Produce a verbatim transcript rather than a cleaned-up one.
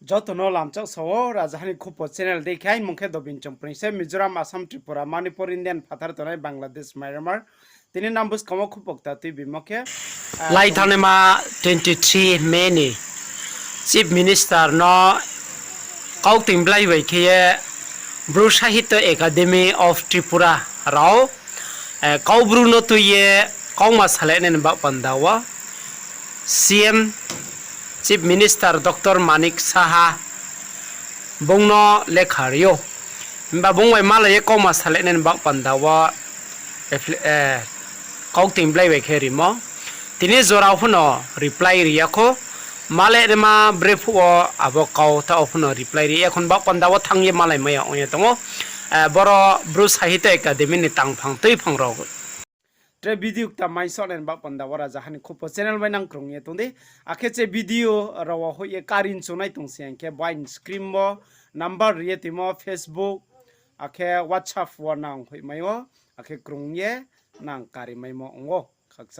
Joto no lamchak sa ou, Rajaha ni Khupo channel dei khe, aini mung khe Dobin Chongpreng se, Mizoram, Assam, Tripura, Manipur, Indian phathar tongnai Bangladesh, Myanmar. Tini nang buskang wo khupo kta tuibimo khe, lai thanngnaima twenty three May ni Chief Minister no kauktui blai bai khe ye Bru Sahitya Academy of Tripura rao, Kaubru no tui ye kauma salainai ni baoh panda wo C M, Chief Minister Doctor Manik Saha bung no lekha ri ou. Himba bung bai malai ye kauma salainai ni baoh panda wo kauktui blai bai khe rimo. Tini jora pho no reply ri ya khou. Malainaima brephuh wo abo kau tao pho no reply ri ya khou ni baoh panda wo thanng ye malaimai ya ong ye tong ou. Boro Bru Sahitya Academy ni tangphang tuiphang rao. Tre video kta maisohnai ni baoh panda wo Rajaha ni Khupo channel bai nang krung ye tong di. Akhe che video rao wo hoih ye kari nchungnai tong se hing khe bo aini screen wo number ri ye toimo Facebook, akhe WhatsApp wo nang hoihmai ou, akhe krung ye nang karimaimo ong ou.